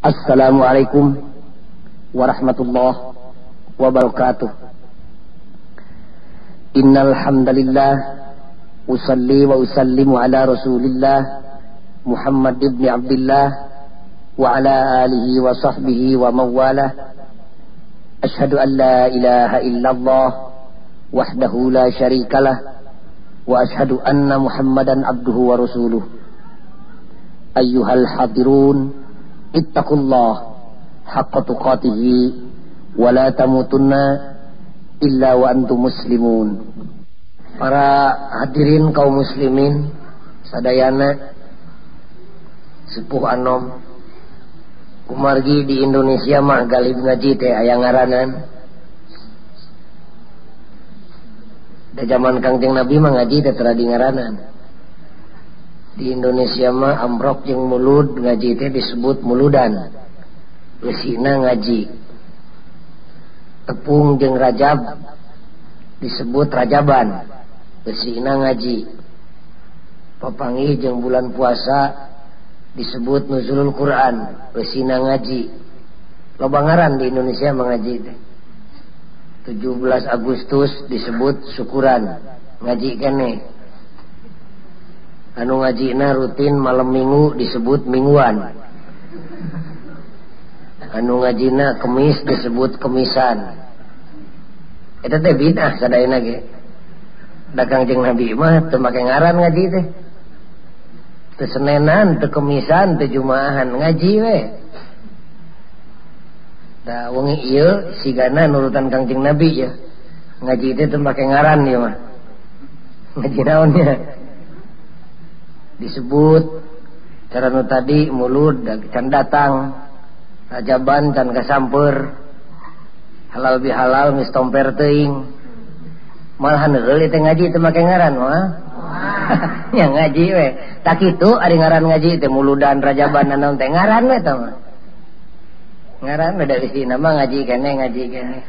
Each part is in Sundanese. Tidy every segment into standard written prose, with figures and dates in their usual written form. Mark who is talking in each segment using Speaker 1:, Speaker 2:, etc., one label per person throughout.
Speaker 1: Assalamualaikum warahmatullahi wabarakatuh. Innal hamdalillah usalli wa usallimu ala Rasulillah Muhammad ibn Abdullah wa ala alihi wa sahbihi wa mawalah. Ashhadu an la ilaha illallah wahdahu la syarikalah wa ashhadu anna Muhammadan abduhu wa rasuluh. Ayyuhal hadirun, ittaqullah haqqa tuqatihi wa la tamutunna illa wa antum muslimun. Para hadirin kaum muslimin sadayana, sepuh anom, kumargi di Indonesia mah galib ngaji teh aya ngaranan. Da zaman Kangjeng Nabi mah ngaji teh teu di ngaranan. Di Indonesia mah amrok jeung mulud ngaji teh disebut muludan. Eusina ngaji. Tepung jeung rajab disebut rajaban. Eusina ngaji. Papanggih jeung bulan puasa disebut nuzulul Quran. Eusina ngaji. Loba ngaran di Indonesia mah ngaji teh. 17 Agustus disebut syukuran, ngaji keneh. Anu ngajina rutin malam minggu disebut mingguan. Anu ngajina kemis disebut kemisan. Eta teh bid'ah sadayana ge. Da Kangjeng Nabi mah teu make ngaran ngaji teh. Teu Senenan, teu Kemisan, teu Jumaahan, ngaji we. Da wengi ieu sigana nurutan Kangjeng Nabi ya. Ngaji teh teu make ngaran ieu mah. Ngaji naon nya? Disebut cara nu tadi mulud can datang, rajaban can kasamper, halal bihalal geus tomper teuing. Malahan heul teh ngaji teu make ngaran mah. Nya ngaji we. Tak kitu ari ngaran ngaji teh muludan rajaban naon teh ngaran we tah mah. Ngaran we da isina mah ngaji keneh ngaji keneh.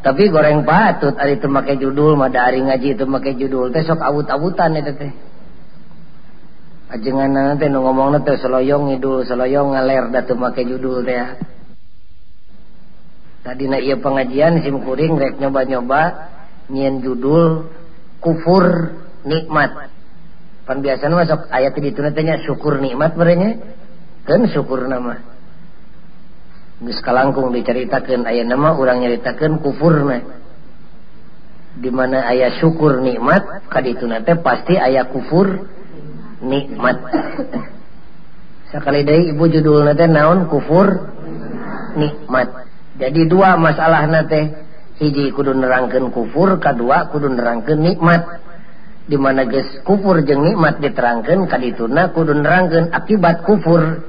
Speaker 1: Tapi goreng patut ari teu make judul mah, da ari ngaji teu make judul teh sok awut-awutan eta teh. Ajengan teh nu ngomongna teh seloyong ngidul, seloyong ngaler da teu make judul teh. Tadina ieu pengajian sim kuring rek nyoba-nyoba nyieun judul kufur nikmat. Pan biasana mah sok aya teh dituna teh nya syukur nikmat barenya. Keun syukurna mah. Geus kalangkung dicaritakeun ayeuna mah urang nyaritakeun kufurna. Di mana aya syukur nikmat kadituna teh pasti aya kufur nikmat. Sekali deui ibu judulna teh naon? Kufur nikmat. Jadi dua masalahna teh, hiji kudu nerangkeun kufur, kadua kudu nerangkeun nikmat. Di mana geus kufur jeung nikmat diterangkeun, kadituna kudu nerangkeun akibat kufur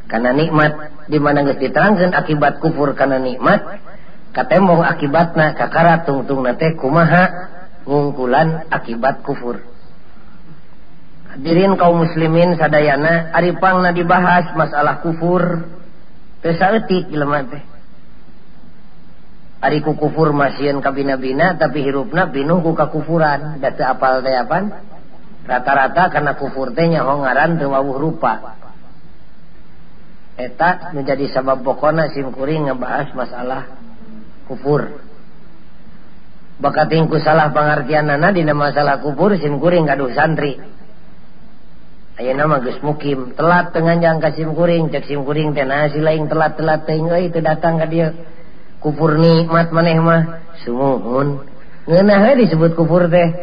Speaker 1: kana nikmat. Di mana geus diterangkeun akibat kufur kana nikmat, katembong akibatna kakara tungtungna teh kumaha ngungkulan akibat kufur. Hadirin kaum muslimin sadayana, ari pangna dibahas masalah kufur teu saeutik jelema teh. Ari ku kufur masieun ka bina-bina tapi hirupna pinuh ku kakufuran, da teu apal teh apan? Rata-rata kana kufur teh nyaho ngaran teu wawuh rupa. Eta menjadi sabab pokona sim kuring ngebahas masalah kufur. Bakating ku salah pangartianana dina masalah kufur sim kuring gaduh santri. Ayeuna mah geus mukim, telat teu nganjang ka sim kuring, cek sim kuring teh naha si laing telat-telat teuing euy teu datang ka dieu. Kufur nikmat maneh mah sumuhun. Ngeunah we disebut kufur teh.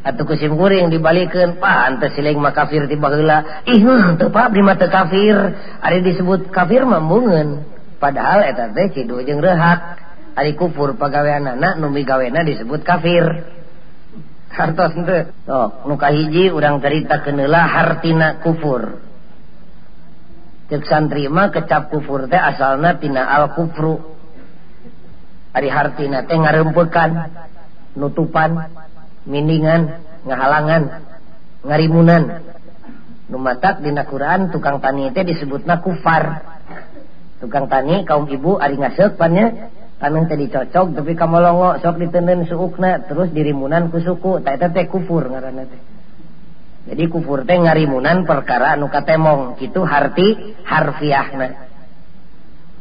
Speaker 1: Atuh ku sim kuring dibalikeun, pantes si laing mah kafir ti baheula. Ih henteu Pak, abdi mah teu kafir. Ari disebut kafir mah embungeun. Padahal eta teh cidu jeung reuhak. Ari kufur pagaweanana nu migawena disebut kafir. Hartos henteu. Sok, nu kahiji urang caritakeun heula hartina kufur. Ceuk santri mah kecap kufur teh asalna tina al kufru. Ari hartina teh ngarempekan, nutupan, mindingan, ngahalangan, ngarimunan. Nu matak dina Quran tukang tani teh disebutna kufar. Tukang tani kaum ibu ari ngaseuk pan nya, taneuh teh dicocok tapi kamolongo sok diteundeun suukna terus dirimunan ku suku, ta eta teh kufur ngaranna teh. Jadi kufur teh ngarimunan perkara anu katemong kitu harti harfiahna.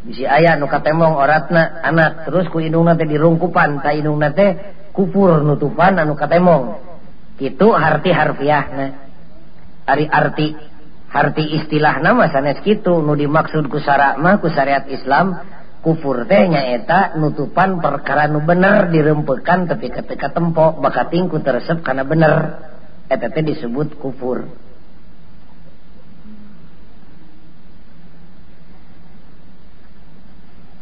Speaker 1: Bisi aya nu katemong oratna anak terus ku indungna teh dirungkupan ta indungna teh kufur nutupan anu katemong. Kitu harti harfiahna. Ari arti harti istilahna mah sanes kitu nu dimaksud ku syara mah ku syariat Islam kufur teh nyaeta nutupan perkara nu bener dirempekan tapi ketika tempo bakating ku teresep kana bener. Eta teh disebut kufur.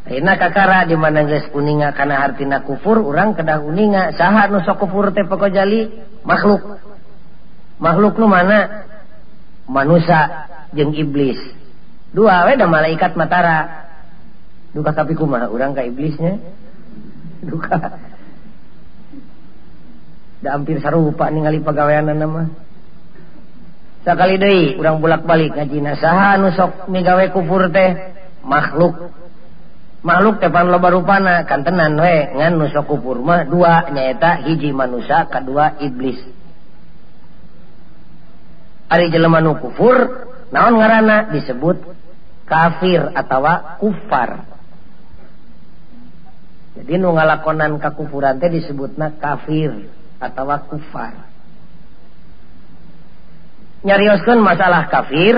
Speaker 1: Ayeuna kakara di mana geus uninga kana hartina kufur, urang kedah uninga saha nu sok kufur teh pokojali makhluk. Makhluk nu mana? Manusa jeung iblis. Dua we da malaikat matara. Duka tapi kumaha urang ka iblisnya? Duka. Da hampir sarupa ningali pagaweanana mah. Sakali deui urang bolak-balik ngajina saha nu sok migawe kufur teh makhluk. Makhluk teh pan loba rupana kantenan we ngan nu sok kufur mah dua nyaeta hiji manusa kadua iblis. Ari jelema nu kufur naon ngaranna disebut kafir atawa kufar. Jadi nu ngalakonan kakufuran teh disebutna kafir atawa kufar. Nyarioskeun masalah kafir,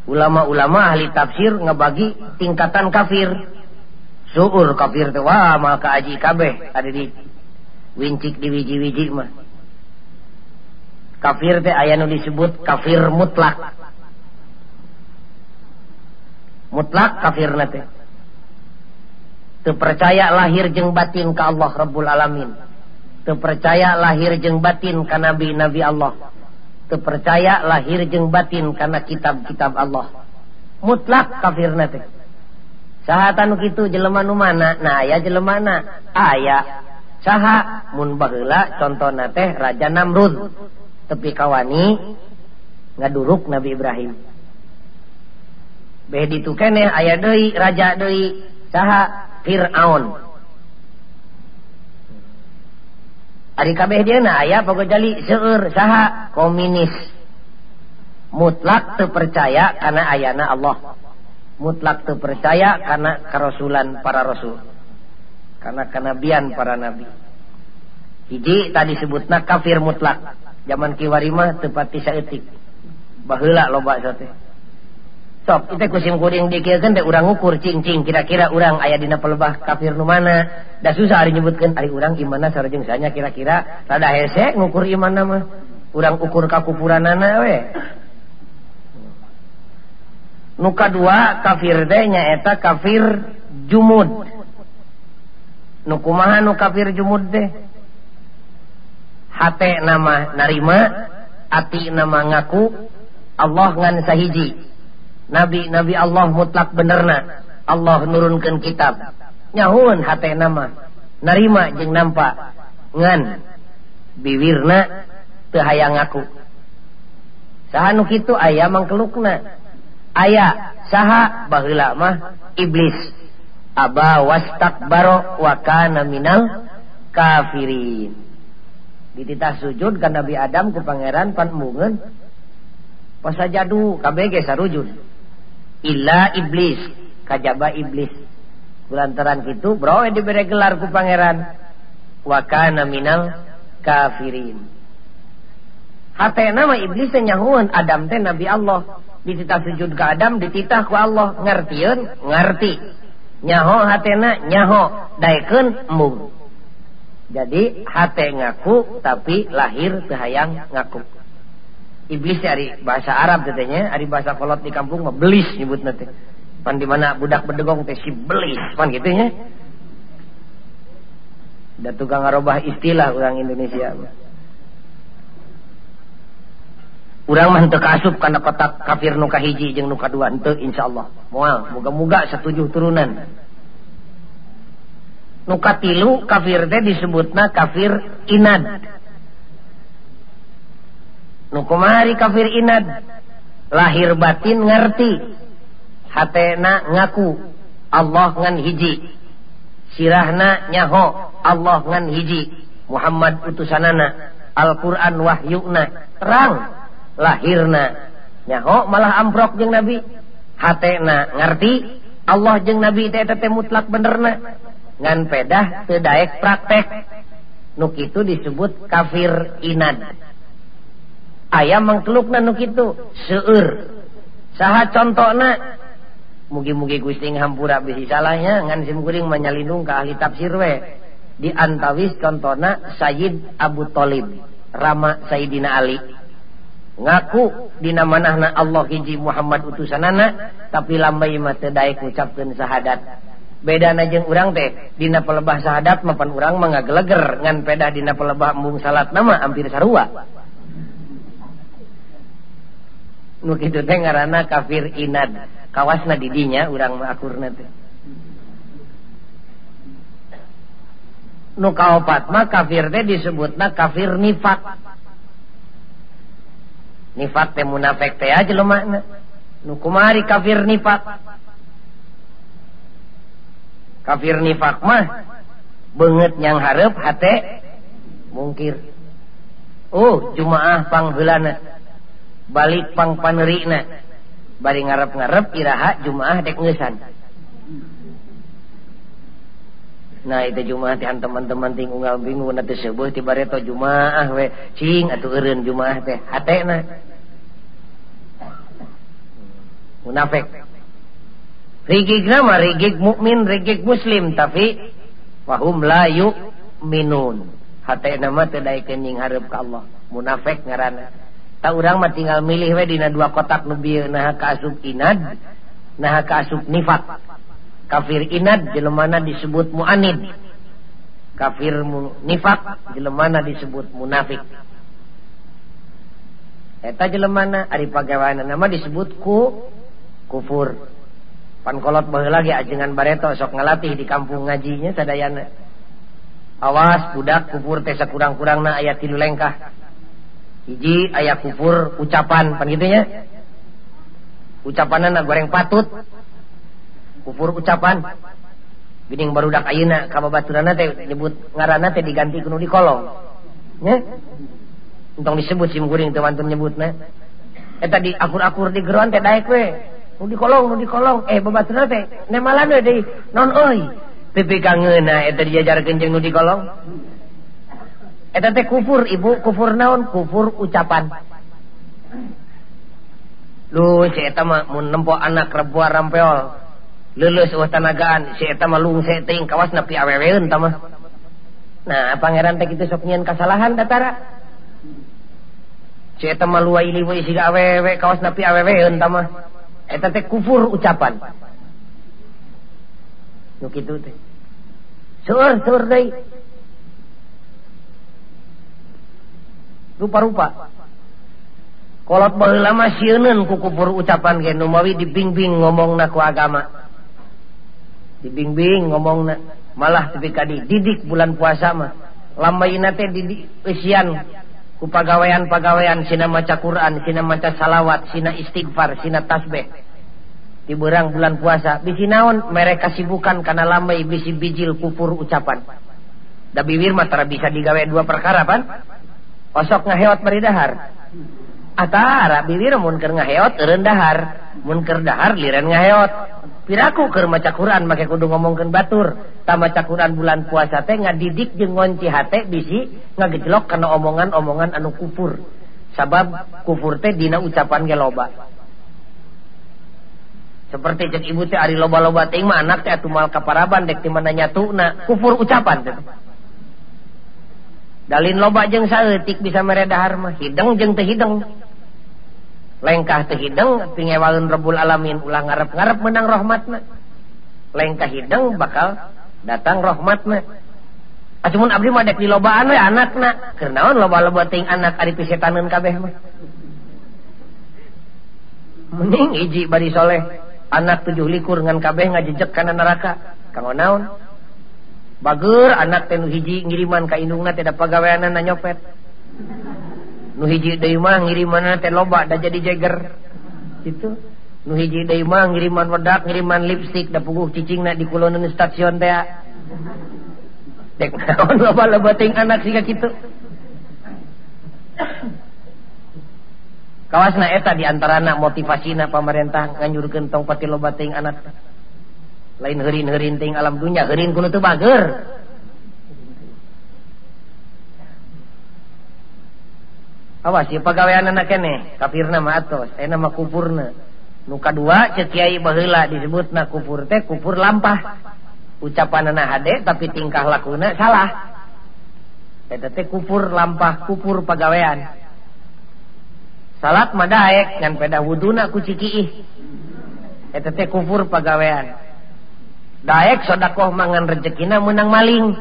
Speaker 1: ulama-ulama ahli tafsir ngebagi tingkatan kafir. Suur kafir teh wah mah ka aji kabeh ada di wincik di wiji-wiji mah. Kafir teh aya nu disebut kafir mutlak. Mutlak kafirna teh teu percaya lahir jeung batin ka Allah Rabbul Alamin. Teu percaya lahir jeung batin ka nabi-nabi Allah. Teu percaya lahir jeung batin kana kitab-kitab Allah. Mutlak kafirna teh. Saha tanu kitu jelema nu mana? Nah aya jelemana. Aya. Saha mun baheula contona teh Raja Namrud. Tepi kawani ngaduruk Nabi Ibrahim. Beh ditu keneh aya deui raja deui saha Fir'aun. Ari kabeh dieuna aya pagojali seueur saha komunis. Mutlak teu percaya kana ayana Allah. Mutlak teu percaya kana karasulan para rasul. Kana kanabian para nabi. Hiji tadi sebutna kafir mutlak. Zaman kiwari mah teu pati saeutik. Baheula loba teh. Sok kita kusim kuring dikiekeun teh urang ngukur cing-cing kira-kira urang aya dina pelebah kafir nu mana. Da susah ari nyebutkeun ari urang imanna sareng sanya kira-kira rada hese ngukur imanna mah. Urang ukur kakufuranana we. Nu kadua kafir teh nyaeta kafir jumud. Nu kumaha nu kafir jumud teh? Hate nama narima, ati nama ngaku Allah ngan sahiji. Nabi-nabi Allah mutlak benerna. Allah nurunkeun kitab. Nyahueun hate nama narima jeung nampa ngan biwirna teu hayang ngaku. Saha nu kitu aya mangkelukna. Aya saha baheula mah iblis. Aba wastakbaro wa kana minal kafirin. Dititah sujud ka Nabi Adam ku pangeran pan embungeun pasajadu kabeh ge sarujud. Illa iblis, kajaba iblis. Kulantaran kitu bro dibere gelar ku pangeran wa kana minal kafirin. Hatena mah iblis teh nyahueun Adam teh nabi Allah. Dititah sujud ka Adam dititah ku Allah ngartieun ngarti. Nyaho hatena nyaho daekeun embung. Jadi hate ngaku tapi lahir teu hayang ngaku. Iblis ari bahasa Arab teh nya, ari bahasa kolot di kampung mah belis nyebutna teh. Pan di mana budak bedegong teh si belis pan kitu nya. Da tukang ngarobah istilah urang Indonesia. Urang mah henteu kaasup kana kotak kafir nu kahiji jeung nu kadua henteu insyaallah. Moal, moga-moga satujuh turunan. Nu katilu kafir teh disebutna kafir inad. Nu kumaha kafir inad? Lahir batin ngerti, hatena ngaku Allah ngan hiji, sirahna nyaho Allah ngan hiji, Muhammad utusanana, Al-Qur'an wahyuna terang lahirna nyaho malah amprok jeung Nabi hatena ngarti Allah jeung Nabi teh eta teh mutlak benerna ngan pedah teu daek praktek nu kitu disebut kafir inad. Aya mangkelukna nu kitu seueur. Saha contona? Mugi-mugi Gusti ngahampura bisi salahnya ngan sim kuring mah nyalindung ka ahli tafsir we. Di antawis contona Sayyid Abu Thalib, rama Sayyidina Ali. Ngaku dina manahna Allah hiji Muhammad utusanana, tapi lambai mah teu daek ngucapkeun syahadat. Bedana jeung urang teh dina pelebah syahadat mah pan urang mah ngageleger ngan pedah dina pelebah embung salatna mah hampir sarua. Nu kitu teh ngaranna kafir inad. Kawasna di dinya urang mah akurna teh. Nu kaopat mah kafir teh disebutna kafir nifak. Nifak teh munafik teh aja jelema. Nu kumari kafir nifak. Kafir nifak mah beungeut nyang hareup hate mungkir. Oh, jumaah pangheulana. Balik pang panerina. Bari ngarep-ngarep iraha jumaah dek ngeusan. Nah itu jumaah teh teman-teman ting unggal bingung na teh seubeut ti bareto jumaah we cing atuh eureun jumaah teh hatena. Munafik. Rigigna mah rigig mukmin, rigig muslim, tapi wahum la yu'minun. Hatena mah teu daekeun nying hareup ka Allah. Munafik ngaranna. Ta urang mah tinggal milih we dina dua kotak nu bieu naha kaasup inad, naha kaasup nifak. Kafir inad jelemana disebut muanid. Kafir nifak jelemana disebut munafik. Eta jelemana ari pagaweanna mah disebut kufur. Pan kolot baheula ge ajengan bareto sok ngalatih di kampung ngajinya sadayana. Awas budak kufur teh sakurang-kurangna aya 3 lengkah. Hiji aya kufur ucapan pan kitu nya. Ucapanna goreng patut. Kufur ucapan. Geuning barudak ayeuna ka babaturanna teh nyebut ngaranna teh diganti ku nu dikolong. Nya? Entong disebut sim kuring teu wantun nyebutna. Eta di akur-akur di geroan teh daek we. Nu dikolong, babaturanna teh nemalan we deui. Non euy. Pipi kangeuna eta dijajarkeun jeung nu dikolong. Eta teh kufur ibu, kufur naon? Kufur ucapan. Lu si eta mah mun nempo anak rebuar rampeol. Leuleus eueuh tanagaan, si eta mah lungse teuing kawasna pi aweweun ta mah. Nah, pangeran teh kitu sok nyieun kasalahan datara. Si eta mah luai liweuy siga awewe kawasna pi aweweun ta mah. Eta teh kufur ucapan. Nu kitu teh. Seueur deui. Rupa-rupa. Kolot baheula mah sieuneun ku kufur ucapan ge nu mawi dibingbing ngomongna ku agama. Dibingbing ngomongna malah tepi ka dididik bulan puasa mah lambaina teh didik eusian ku pagawean-pagawean sina maca Quran, sina maca salawat, sina istighfar, sina tasbih. Di berang bulan puasa bisi naon mereka kasibukan kana lambai bisi bijil kufur ucapan. Da bibir mah tara bisa digawe dua perkara pan. Osok ngaheot bari dahar. Atara bibir mun keur ngaheot eureun dahar, mun keur dahar liren ngaheot. Piraku keur maca Quran make kudu ngomongkeun batur. Ta maca Quran bulan puasa teh ngadidik jeung ngonci hate bisi ngagejlok kana omongan-omongan anu kufur. Sabab kufur teh dina ucapan ge loba. Seperti cek ibu teh ari loba-loba teuing mah anak teh atuh moal kaparaban dek ti mana nyatuna, kufur ucapan teh. Dalin loba jeung saeutik bisa mere dahar mah, hideng jeung teu hideng. Lengkah teu hideng pingewaeun Rabbul Alamin ulah ngarep-ngarep menang rahmatna. Lengkah hideng bakal datang rahmatna. Acumun abdi mah dek dilobaan we anakna. Keur naon loba-loba teuing anak ari pisetaneun kabeh mah. Mending hiji bari soleh, anak 27 ngan kabeh ngajejek kana neraka. Kanggo naon? Bager anak teh nu hiji ngiriman ka indungna teh da pagaweanna nyopet. Nu hiji deui mah ngirimanna teh loba da jadi jeger. Kitu. Nu hiji deui mah ngiriman wedak, ngiriman lipstik da puguh cicingna di kuloneun stasiun teh. Dek naon loba-loba teuing anak siga kitu. Kawasna eta diantarana motivasina pamarentah nganjurkeun tong pati loba teuing anak. Lain heurin-heurin teuing alam dunya, heurin kudu teu bager. Awas ieu pagaweanana keneh, kafirna mah atos, ayeuna mah kufurna. Nu kadua ceuk kiai baheula disebutna kufur teh kufur lampah. Ucapanana hade tapi tingkah lakuna salah. Eta teh kufur lampah, kufur pagawean. Salat mah daek ngan peda wuduna ku cikiih. Eta teh kufur pagawean. Daek sedekah mangan rejekina meunang maling.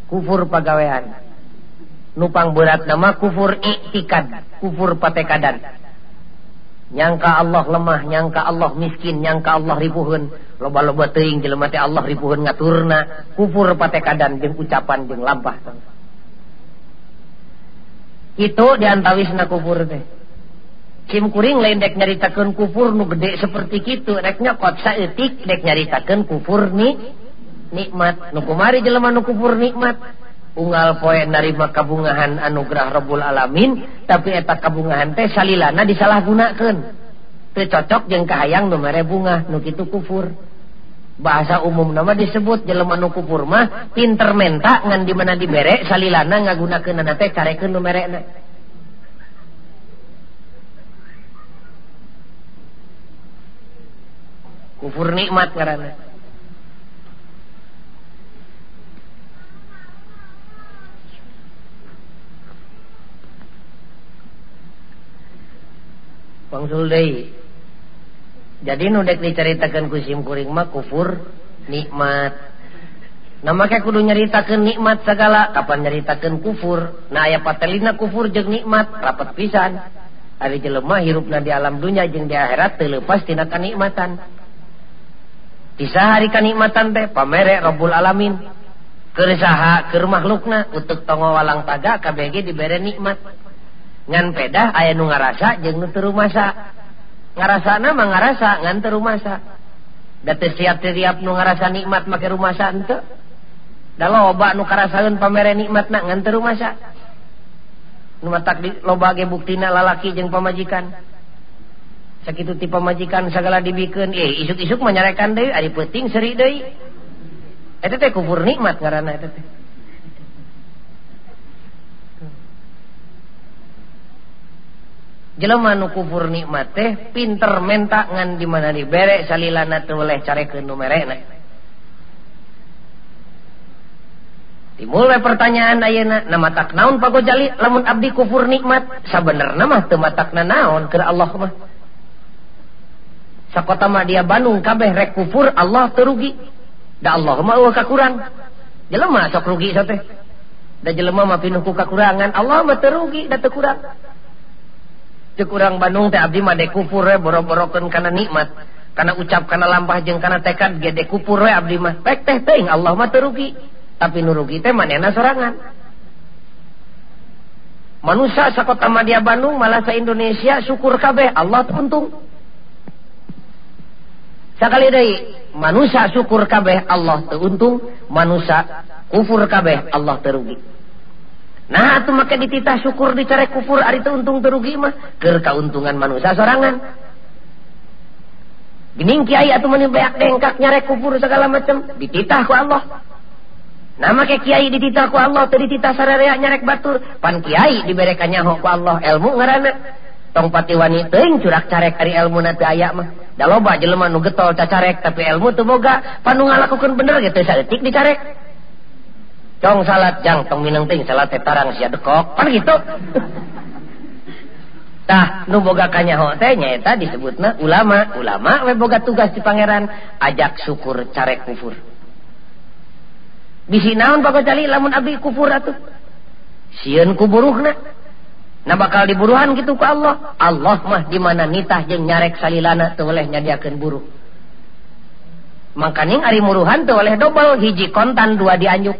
Speaker 1: Kufur pagawean. Nu pangberatna mah kufur iktikad, kufur patekadan. Nyangka Allah lemah, nyangka Allah miskin, nyangka Allah ripuheun. Loba-loba teuing jelema teh Allah ripuheun ngaturna. Kufur patekadan jeung ucapan jeung lampah. Itu diantawisna kufur teh. Sim kuring lain dek nyaritakeun kufur nu gede seperti kitu, rek nyokot saeutik dek nyaritakeun kufur ni nikmat. Nu kumari jelema nu kufur nikmat, unggal poe narima kabungahan anugerah Rabbul Alamin, tapi eta kabungahan teh salilana disalahgunakeun. Teu cocok jeung kahayang nu mere bungah, nu kitu kufur. Bahasa umumna mah disebut jelema nu kufur mah pinter menta ngan di mana dibere salilana ngagunakeunana teh carekeun nu merena. Kufur nikmat ngaranna. Pangsul deui. Jadi nu dek dicaritakeun ku sim kuring mah kufur nikmat. Nah make kudu nyaritakeun nikmat sagala, kapan nyaritakeun kufur? Nah aya patelina kufur jeung nikmat rapat pisan. Ari jelema hirupna di alam dunya jeung di akhirat teu leupas tina kanikmatan. Di hari kanikmatan teh pamere Rabbul Alamin. Keur saha keur makhlukna utuk tongo walang taga kabeh dibere nikmat. Ngan pedah aya nu ngarasa jeung nu teu rumasa. Ngarasana mah ngarasa ngan teu rumasa. Da teu siap-siap nu ngarasa nikmat make rumasa henteu. Da loba nu karasaeun pamere nikmatna ngan teu rumasa. Nu matak di loba ge buktina lalaki jeung pamajikan. Sakitu ti pamajikan sagala dibikeun, isuk-isuk mah nyarekan deui, ari peuting seuri deui. Eta teh kufur nikmat ngaranna eta teh. Jelema nu kufur nikmat teh pinter menta ngan di mana dibere salilana teu weleh carekeun nu merena. Timbul we pertanyaan ayeuna, na matak naon Pak Gojali lamun abdi kufur nikmat? Sabenerna mah teu matakna naon keur Allah mah. Sakota mah dia Bandung kabeh rek kufur Allah teu rugi. Da Allah mah eueuh kakurang. Jelema sok rugi sateh. Da jelema mah pinuh ku kakurangan, Allah mah teu rugi da teu kurang. Ceuk urang Bandung teh abdi mah dek kufur we boro-borokeun kana nikmat, kana ucap kana lampah jeung kana tekad ge dek kufur we abdi mah. Pek teh teuing Allah mah teu rugi. Tapi nu rugi teh manehna sorangan. Manusia sakota mah dia Bandung malah sa Indonesia syukur kabeh Allah teu untung. Sakali deui manusia syukur kabeh Allah teu untung, manusia kufur kabeh Allah teu rugi. Nah atuh make dititah syukur dicarek kufur ari teu untung teu rugi mah keur kauntungan manusia sorangan. Geuning kiai atuh meni beak dengkak nyarek kufur segala macam dititah ku Allah. Nah make kiai dititah ku Allah teu dititah sararea nyarek batur, pan kiai dibere kanyaho ku Allah ilmu ngaranna. Tong pati wani teuing curak carek ari elmuna teu aya mah. Da loba jelema nu getol cacarek tapi ilmu teu boga, pan nu ngalakukeun bener ge teu saeutik dicarek. Cong salat jang tong mineng teuing salat teh tarang sia dekok, pan kitu. Tah nu boga kanyaho teh nyaeta disebutna ulama. Ulama we boga tugas di pangeran ajak syukur carek kufur. Bisi naon Pak Gojali lamun abdi kufur atuh? Sieun ku buruhna. Nah bakal diburuhan gitu ku Allah. Allah mah di mana nitah jeung nyarek salilana teu weleh nyadiakeun buruh. Mangkaning ari muruhan teu weleh dobel, hiji kontan dua dianjuk.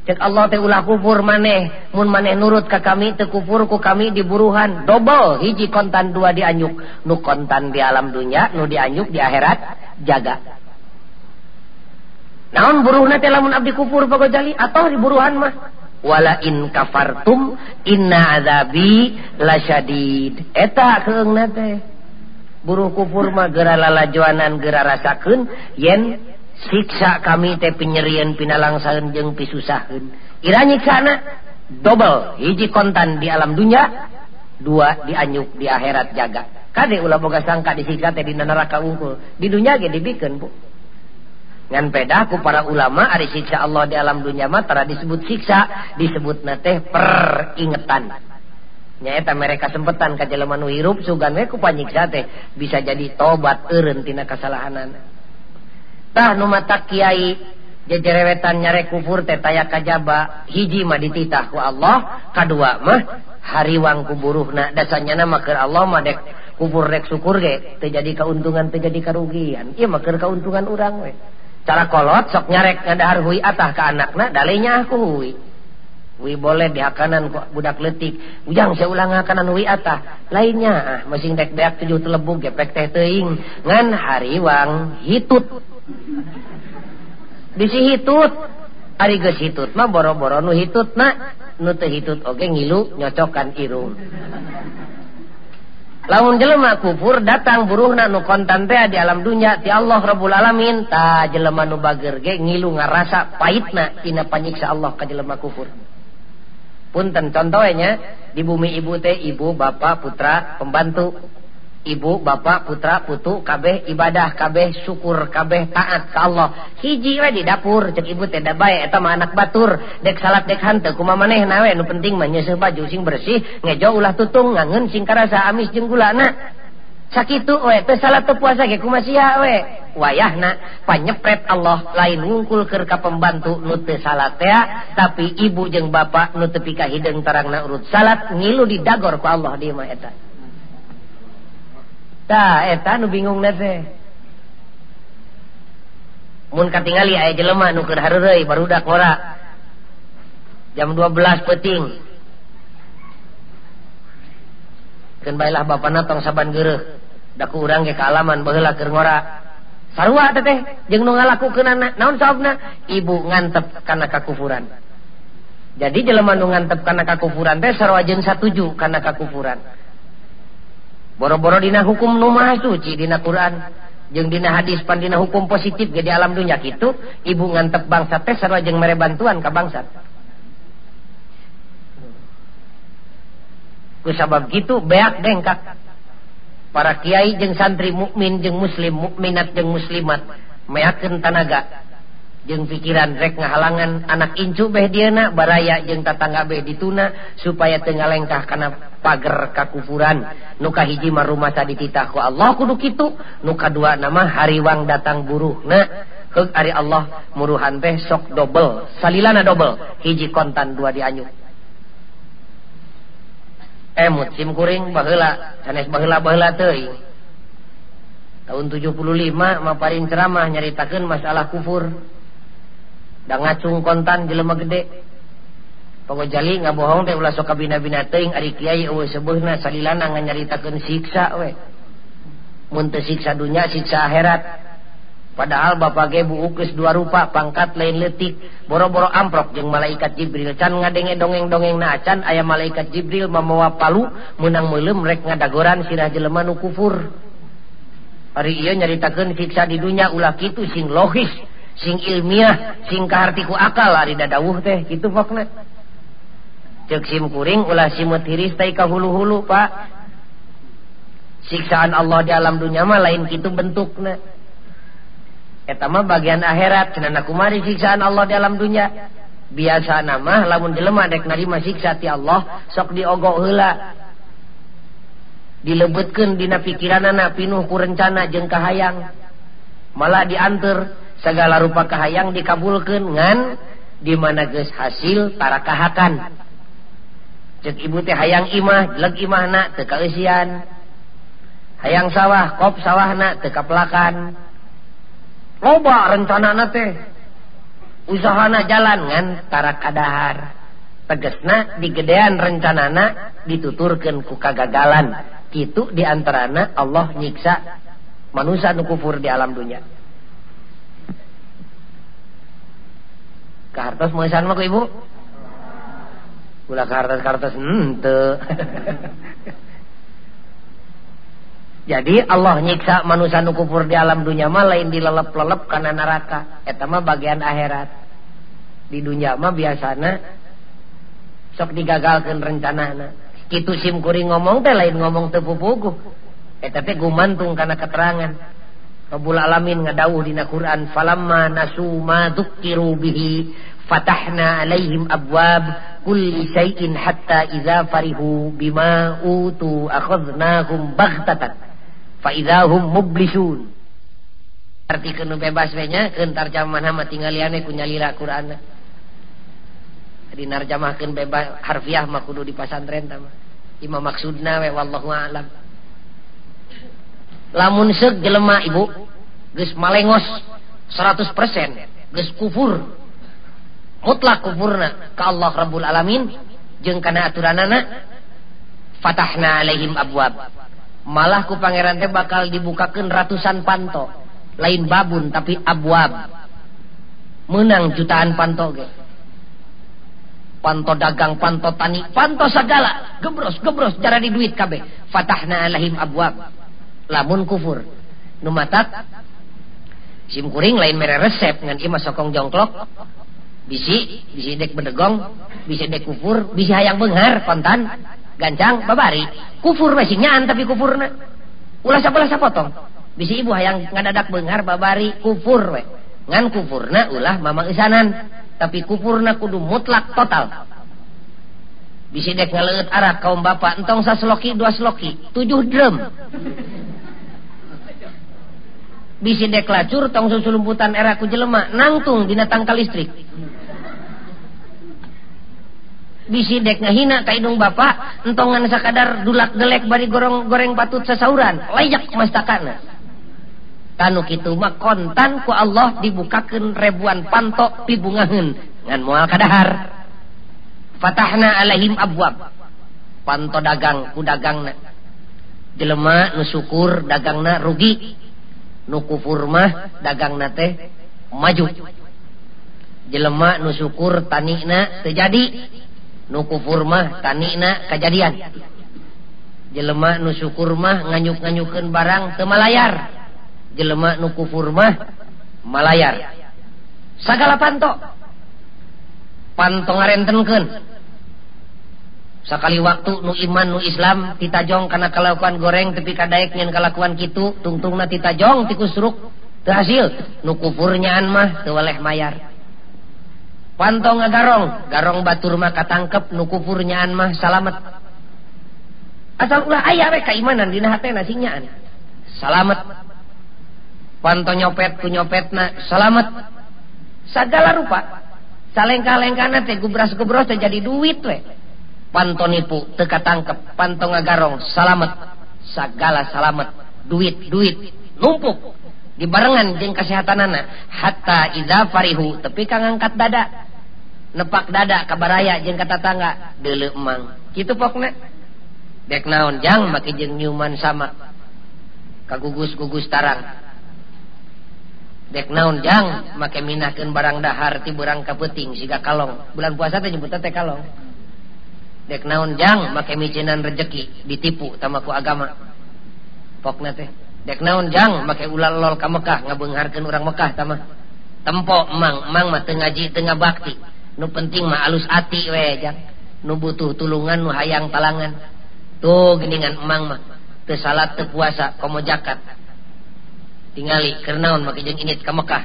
Speaker 1: Cek Allah teh ulah kufur maneh, mun maneh nurut ka kami teu kufur ku kami diburuhan dobel, hiji kontan dua dianjuk. Nu kontan di alam dunya, nu dianjuk di akhirat jaga. Naon buruhna teh lamun abdi kufur Pak Gojali atau diburuhan mah? Wala in kafartum inna azabi lasyadid. Eta keungna teh. Buruh kufur mah geura lalajoanan geura rasakeun yen siksa kami teh pinyerieun pinalangsaeun jeung pisusaheun. Ira nyiksana dobel, hiji kontan di alam dunya, dua dianyuk di akhirat jaga. Kade ulah boga sangka disiksa teh dina neraka unggul. Di dunya ge dibikeun, Bu. Ngan pedah ku para ulama ari siksa Allah di alam dunya mah tara disebut siksa, disebutna teh peringetan. Nyaeta mereka sempetan ka jelema nu hirup sugan we ku panyiksa teh bisa jadi tobat eureun tina kasalahanana. Tah nu matak kiai jejerewetan nyarek kufur teh taya kajaba, hiji mah dititah ku Allah, kadua mah hariwang ku buruhna. Dasanyana mah keur Allah mah dek kufur rek syukur ge teu jadi kauntungan teu jadi karugian. Ieu mah keur kauntungan urang we. Cara kolot sok nyarek ngadahar hui atah ka anakna dalenya aku hui. Hui boleh dihakanan ku budak leutik. Ujang seulah ngakanan hui atah. Lainnya ah masing dek beak tujuh telebug gepek teh teuing ngan hariwang hitut. Bisi hitut. Ari geus hitut mah boro-boro nu hitutna, nu teu hitut oge ngilu nyocokan irung. Lamun jelema kufur datang buruhna nu kontan teh di alam dunya ti Allah Rabbul Alamin, ta jelema nu bager ge ngilu ngarasa paitna tina panyiksa Allah ka jelema kufur. Punten contohnya di bumi ibu teh ibu bapak putra pembantu, ibu bapak putra putu kabeh ibadah kabeh syukur kabeh taat ka Allah. Hiji we di dapur cek ibu teh da bae eta mah anak batur, dek salat dek hanteu kumaha manehna we nu penting mah nyeuseuh baju sing bersih, ngejo ulah tutung ngangeun sing karasa amis jeung gulana. Sakitu we teu salat teu puasa ge kumaha sia we. Wayahna panyepret Allah lain wungkul keur ka pembantu nu teu salat teh, tapi ibu jeung bapak nu teu pikahideung tarangna urut salat ngilu didagor ku Allah di mah eta. Tah eta nu bingungna teh. Mun katingali aya jelema nu keur hareureuy barudak ngora. Jam 12 peuting. Keun bae lah bapana tong saban geureuh. Da ku urang ge kaalaman baheula keur ngora. Sarua teh teh jeung nu ngalakukeunana. Naon sababna? Ibu ngantep kana kakufuran. Jadi jelema nu ngantep kana kakufuran teh sarua jeung satuju kana kakufuran. Boro-boro dina hukum nu maha suci dina Quran jeung dina hadis pan dina hukum positif ge di alam dunya kitu, ibu ngantep bangsat teh sarua jeung mere bantuan ka bangsat. Ku sabab kitu beak dengkak. Para kiai jeung santri mukmin jeung muslim, mukminat jeung muslimat meakeun tanaga jeung pikiran rek ngahalangan anak incu beh dieuna baraya jeung tatangga beh dituna supaya teu ngalengkah kana pager kakufuran. Nu kahiji mah rumasa dititah ku Allah kudu kitu, nu kadua nama hariwang datang buruhna. Heug ari Allah muruhan teh sok dobel, salilana dobel, hiji kontan dua dianyuk. Emut sim kuring baheula, sanes baheula-baheula teuing. Tahun 75 maparin ceramah nyaritakeun masalah kufur. Da ngacung kontan jelema gede. Pangojali ngabohong teh ulah sok kabina-bina teuing ari kiai eueuh seubeuhna salilana nganyaritakeun siksa we. Mun teu siksa dunya siksa akhirat. Padahal bapak ge buuk geus dua rupa pangkat lain leutik, boro-boro amprok jeung malaikat Jibril can ngadenge dongeng-dongengna acan aya malaikat Jibril mamawa palu meunang meuleum rek ngadagoran sirah jelema nu kufur. Ari ieu nyaritakeun siksa di dunya ulah kitu sing logis, sing ilmiah, sing kaharti ku akal ari dadawuh teh kitu pokna. Ceuk sim kuring ulah simeut hiris tai ka hulu-hulu, Pak. Siksaan Allah di alam dunya mah lain kitu bentukna. Eta mah bagian akhirat, cenah kumari siksaan Allah di alam dunya. Biasana mah lamun jelema dek narima siksa ti Allah sok diogok heula. Dilebetkeun dina pikiranana pinuh ku rencana jeung kahayang. Malah dianteur segala rupa kahayang dikabulkeun ngan di mana geus hasil tarakahakan. Ceuk ibu teh hayang imah, jeleg imahna teu kaeusian. Hayang sawah, kop sawahna teu kapelakan. Loba rencanana teh. Usahana jalan ngan tarakadahar. Tegesna digedean rencanana dituturkeun ku kagagalan. Kitu diantarana Allah nyiksa manusia nu kufur di alam dunya. Kahartos meusan mah ku ibu? Ulah kartos-kartos henteu. Jadi Allah nyiksa manusia nu kufur di alam dunia mah lain dilelep-lelep kana neraka. Eta mah bagian akhirat. Di dunia mah biasana sok digagalkeun rencanana. Kitu sim kuring ngomong teh lain ngomong teu pupuguh. Eta teh gumantung kana keterangan. Rabbul Alamin ngadawuh dina Quran, falamma nasu ma dzukiru bihi fatahna alaihim abwab kulli syai'in hatta idza farihu bima utu akhadnahum baghtatan fa idza hum mublisun. Artikeun nu bebas we nya, keun tarjamahan mah tinggaliane ku nyalira Qur'anna. Di narjamahkeun bebas harfiah mah kudu di pasantren tah mah. Imam maksudna we wallahu a'lam. Lamun seuk jelema ibu geus malengos 100% geus kufur mutlak kufurna ka Allah Rabbul Alamin jeung kana aturanana, fatahna alaihim abwab. Malah ku pangeran teh bakal dibukakeun ratusan panto, lain babun tapi abwab. Menang jutaan panto ge. Panto dagang, panto tani, panto sagala, gebros-gebros cara di duit kabeh. Fatahna alaihim abwab. Lamun kufur nu matak sim kuring lain mere resep ngan ieu mah sokong jongklok. Bisi, bisi dek bedegong, bisi dek kufur, bisi hayang beunghar kontan gancang babari. Kufur we sing nyaan tapi kufurna. Ulah sabelah sapotong. Bisi ibu hayang ngadadak beunghar babari kufur we. Ngan kufurna ulah mamangeusanan, tapi kufurna kudu mutlak total. Bisi dek ngaleueut arak kaum bapak entong sasloki dua sloki, 7 drum. Bisi dek lacur tong susulumputan era ku jelema nangtung dina tangkal listrik. Bisi dek ngahina ka indung bapak entongan sakadar dulak gelek bari gorong goreng patut sasauran layak mastakana. Tanu kitu mah kontan ku Allah dibukakeun ribuan pantok pibungaheun ngan moal kadahar. Fatahna alaihim abwab. Panto dagang ku dagangna. Jelema nu syukur dagangna rugi. Nu kufur mah dagangna teh maju. Jelema nu syukur tanina teu jadi, nu kufur mah tanina kajadian. Jelema nu syukur mah nganyuk-nganyukeun barang teu malayar. Jelema nu kufur mah malayar. Sagala panto. Panto ngarentenkeun. Sakali waktu nu iman nu Islam titajong kana kalakuan goreng tepi ka daek nyen kalakuan kitu tungtungna titajong ti kusruk teu hasil. Nu kufur nyaan mah teu weleh mayar. Panto ngagarong, garong batur mah katangkep, nu kufur nyaan mah salamet. Asal ulah aya we kaimanan dina hatena sing nyaan. Salamet. Panto nyopet ku nyopetna salamet. Sagala rupa. Salengkah-lengkahna teh gubras-gubros teh jadi duit we. Panto nipu teu katangkep, panto ngagarong salamet. Sagala salamet, duit-duit numpuk dibarengan jeung kasehatanana hatta idza farihu tepi ka ngangkat dada. Nepak dada ka baraya jeung ka tatangga deuleu emang. Kitu pokna. Dek naon jang make jeung nyuman sama kagugus-gugus tarang. Dek naon jang make minahkeun barang dahar ti beurang ka peuting siga kalong. Bulan puasa teh nyebutna teh kalong. Dek naon jang make micenan rejeki ditipu tama ku agama. Pokna teh. Dek naon jang make ulah lol ka Mekah ngabeungharkeun urang Mekah tama. Tempo emang, emang mah teu ngaji teu ngabakti. Nu penting mah alus ati we jang. Nu butuh tulungan nu hayang talangan. Tuh geuningan emang mah teu salat teu puasa komo zakat. Tingali keur naon make jeung init ka Mekah.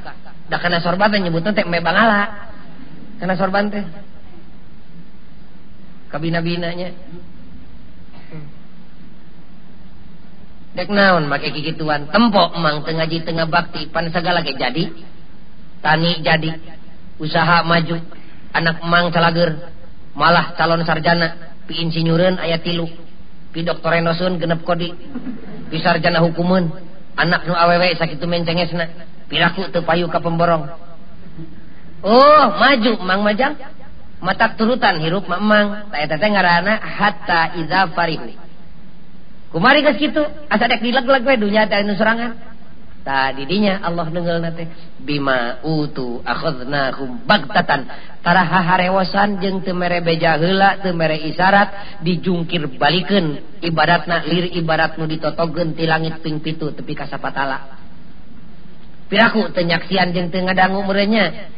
Speaker 1: Da kana sorban teh nyebutna teh me bangala. Kana sorban teh. Kabina-binanya. Dek naon make kikituan tempo emang teu ngaji teu ngabakti pan sagala ge jadi. Tani jadi, usaha maju, anak emang calager, malah calon sarjana, pi insinyureun aya 3, pi doktorenoseun 6 kodi, pi sarjana hukumeun, anak nu awewe sakitu mencengesna, piraku teu payu ka pemborong. Oh, maju mang majang. Matak turutan hirup mah emang. Ta eta teh ngaranna hatta idza farihu. Kumari geus kitu, asa dek dileg-leg we dunya teh anu sorangan. Tah didinya Allah neungeulna teh bima utu akhadnahum bagtatan. Tara haharewosan jeung teu mere beja heula, teu mere isyarat, dijungkir balikeun ibaratna lir ibarat nu ditotogeun ti langit ping 7 tepi ka sapatala. Piraku teu nyaksian jeung teu ngadangu meureunnya.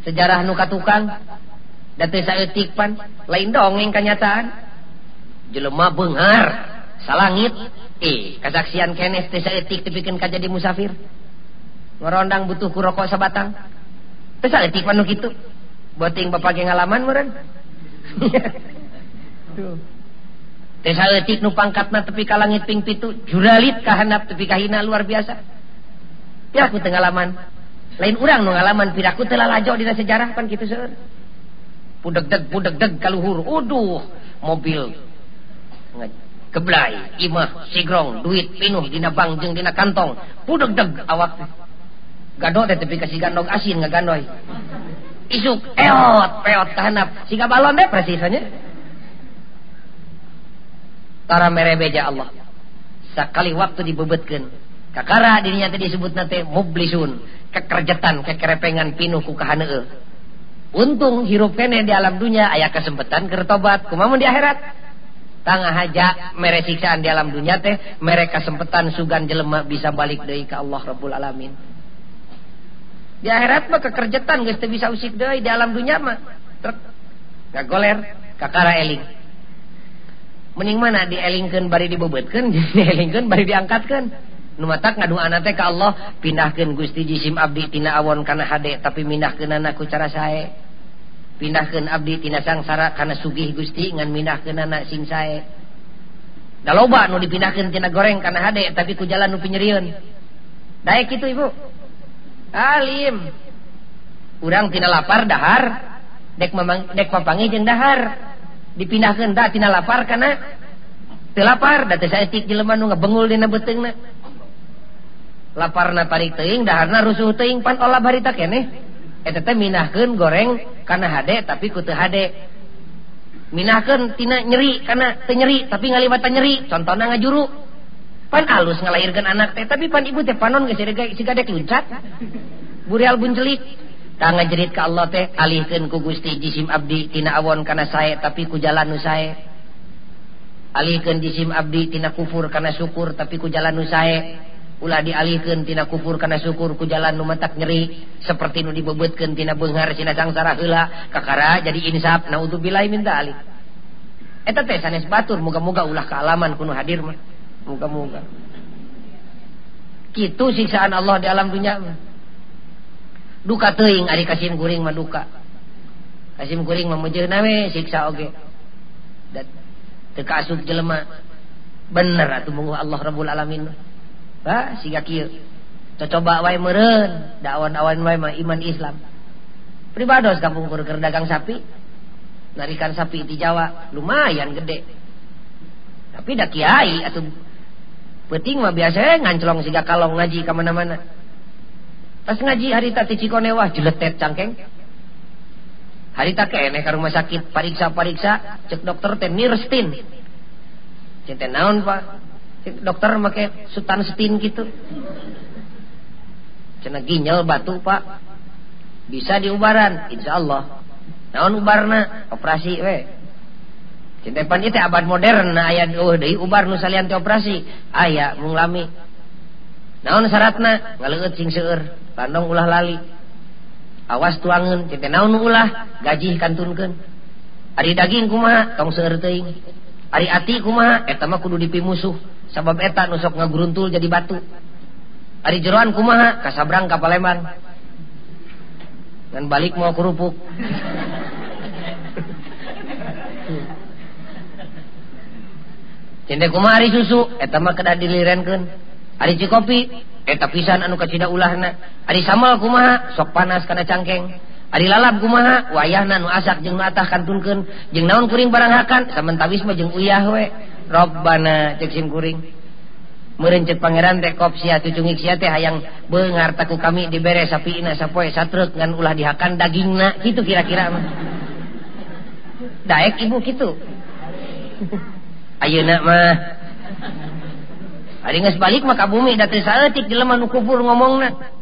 Speaker 1: Sejarah nu katukang da teu saeutik pan lain dongeng kanyataan. Jelema beunghar salangit kasaksian keneh teu saeutik tepikeun ka jadi musafir. Ngorondang butuh ku rokok sabatang. Teu saeutik pan nu kitu. Boting bapak ge ngalaman meureun. Tuh. Teu saeutik nu pangkatna tepi ka langit ping 7, juralit ka handap tepi ka hina luar biasa. Piraku teu ngalaman. Lain urang nu ngalaman piraku teu lalajo dina sejarah pan kitu seueur. Pudegdeg ka luhur. Uduh, mobil keblai, imah, sigrong, duit pinuh dina bank jeung dina kantong. Pudegdeg awak teh. Gado teh tepi ka si gandog asin ngagandoy. Isuk eot peot kahanap siga balon deh persisnya. Tara mere beja Allah. Sakali waktu dibebetkeun. Kakara dirinya teh disebutna teh mublisun, kekerjetan, kekerepengan pinuh ku kahaneueuh. Untung hirup keneh di alam dunia aya kesempatan keur tobat, kumaha mun di akhirat? Tangah haja mere siksaan di alam dunia teh mere kesempatan sugan jelema bisa balik deui ka Allah Rabbul Alamin. Di akhirat mah kekerjetan geus teu bisa usik deui, di alam dunia mah trek ngagoler kakara eling. Mending mana dielingkeun bari dibeubeutkeun, dielingkeun bari diangkatkeun. Nu matak ngaduana teh ka Allah, pindahkeun Gusti jisim abdi tina awon kana hade tapi mindahkeunana ku cara sae. Pindahkeun abdi tina sangsara kana sugih Gusti ngan mindahkeunana sing sae. Da loba nu dipindahkeun tina goreng kana hade tapi ku jalan nu pinyerieun. Daek kitu ibu. Alim. Urang tina lapar dahar, dek mamang dek papangi jeung dahar. Dipindahkeun da tina lapar kana teu lapar, da teu saeutik jelema nu ngabengul dina beuteungna. Laparna tarik teuing, daharna rusuh teuing pan olah barita keneh. Eta teh minahkeun goreng kana hade tapi ku teu hade. Minahkeun tina nyeri kana teu nyeri tapi ngaliwatan nyeri, contona ngajuru. Pan alus ngalairkeun anak teh tapi pan ibu teh panon geus siga dek luncat. Burial buncelik. Tah ngajerit ka Allah teh alihkeun ku Gusti jisim abdi tina awon kana sae tapi ku jalan nu sae. Alihkeun jisim abdi tina kufur kana syukur tapi ku jalan nu sae. Ulah dialihkeun tina kufur kana syukur ku jalan nu matak nyeri seperti nu dibeubeutkeun tina beunghar sina sangsara heula kakara jadi insaf naudzubillahi min dzalik. Eta teh sanes batur, moga-moga ulah kaalaman ku nu hadir mah. Moga-moga. Kitu siksaan Allah di alam dunia mah. Duka teuing ari kasim kuring mah duka. Kasim kuring mah mejeuna we siksa oge. Teu kaasup jelema. Bener atuh mungguh Allah Rabbul Alamin. Bah, siga kieu. Cocoba wae meureun, da awan-awan wae mah iman Islam. Pribados kampung keur dagang sapi. Narikan sapi di Jawa lumayan gede. Tapi da kiai atuh peuting mah biasa nganclong siga kalong ngaji ka mana-mana. Tas ngaji harita ti Cikonewah jeletet cangkeng. Harita keneh ka rumah sakit pariksa-pariksa cek dokter teh nirstin. Cek teh naon Pak? Cek dokter make sutan setin gitu. Cenah ginjal batu Pak. Bisa diubaran insyaallah. Naon ubarna? Operasi we. Cek teh pan ieu teh abad modern aya eueuh deui ubar nu salian teh operasi. Aya mung lami. Naon syaratna? Ngaleueut sing seueur, landong ulah lali. Awas tuangeun, cek teh naon nu ulah? Gajih kantunkeun. Ari daging kumaha? Tong seueur teuing. Ari ati kumaha? Eta mah kudu dipimusuh. Sabab eta nu sok ngagruntul jadi batu. Ari jeroan kumaha? Kasabrang ka Palembang. Ngan balik mau kerupuk. Cende kumaha ari susu? Eta mah kedah dilirenkeun. Ari cikopi eta pisan anu kacida ulahna. Ari sambal kumaha? Sok panas kana cangkeng. Ari lalab kumaha? Wayahna nu asak jeung nu atah kantunkeun. Jeung naon kuring barang hakan? Samentawis mah jeung uyah we. Robbana ceuk sim kuring. Meureun ceuk pangeran teh kop sia cucungik sia teh hayang beunghar taku kami dibere sapina sapoe satreuk ngan ulah dihakan dagingna kitu kira-kira mah. Daek ibu kitu. Ayeuna mah Ari geus balik mah ka bumi da teu saeutik jelema nu kufur ngomongna.